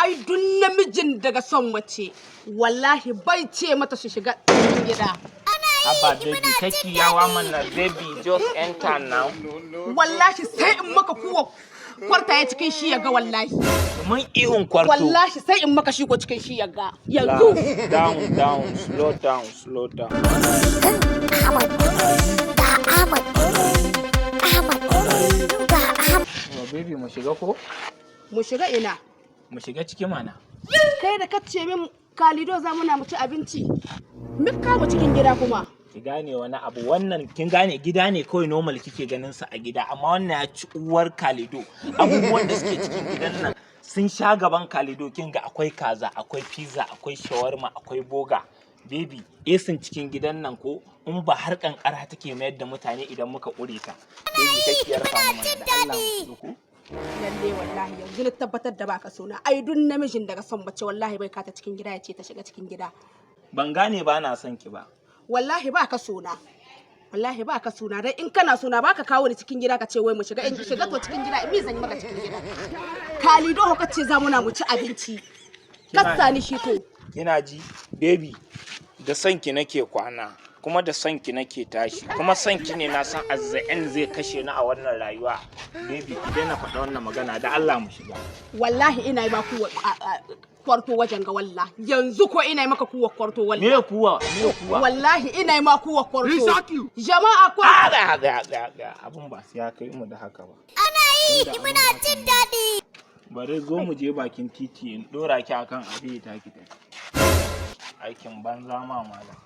Ai duk namijin daga son mace, wallahi bai ce mata su shiga cikin gida. Haba baby, kaki yawa mana. Baby, just enter now. Wallahi sai in maka kuwa kwarta ya cikin shi ya ga, wallahi. Mun ihun kwarto. Wallahi sai in maka shi ko cikin shi ya ga yanzu. Down, down, slow down, slow down. Ahmad ga Ahmad, Ahmad ga Ahmad. Oh, baby, mu shiga ko? Mu shiga ina? Mu shiga ciki mana. Kai da kace min kalido za muna mu ci abinci, mu kawo cikin gida kuma. Ki gane wani abu, wannan kin gane gida ne kawai normal kike ganin sa a gida, amma wannan ya ci uwar kalido. Abubuwan da suke cikin gidan nan sun sha gaban kalido. Kin ga akwai kaza, akwai pizza, akwai shawarma, akwai burger. Baby, esin cikin gidan nan ko in ba har kankara take mayar da mutane idan muka ƙure ta. Baby, kake yarfa mu mana, da Allah mu shiga ko? Lalle wallahi yanzu na tabbatar da baka sona. Ai duk namijin daga son mace, wallahi bai kata cikin gida ya ce ta shiga cikin gida. Ban gane ba na son ki ba. Wallahi ba ka sona, wallahi ba ka sona. Dan in kana sona, ba ka kawo ni cikin gida ka ce wai mu shiga. In shiga to cikin gida, me zan yi maka cikin gida? Kalido ka ce za muna mu ci abinci, kassa ni shi to. Kina ji baby, da son ki nake kwana, kuma da son ki nake tashi, kuma son ki ne na san azza'in zai kashe ni a wannan rayuwa. Baby, ki daina faɗa wannan magana, da Allah mu shiga. Wallahi ina yi ma kuwa kwarto wajen ga, wallahi yanzu ko ina yi maka kuwa kwarto, wallahi. Me kuwa? Me kuwa? Wallahi ina yi ma kuwa kwarto. Jama'a, kwarto. A ga ga ga ga, abun ba sai ya kai mu da haka ba. Ana yi muna jin daɗi. Bari zo mu je bakin titi in dora ki akan abin ta ki tafi. Aikin banza ma malam.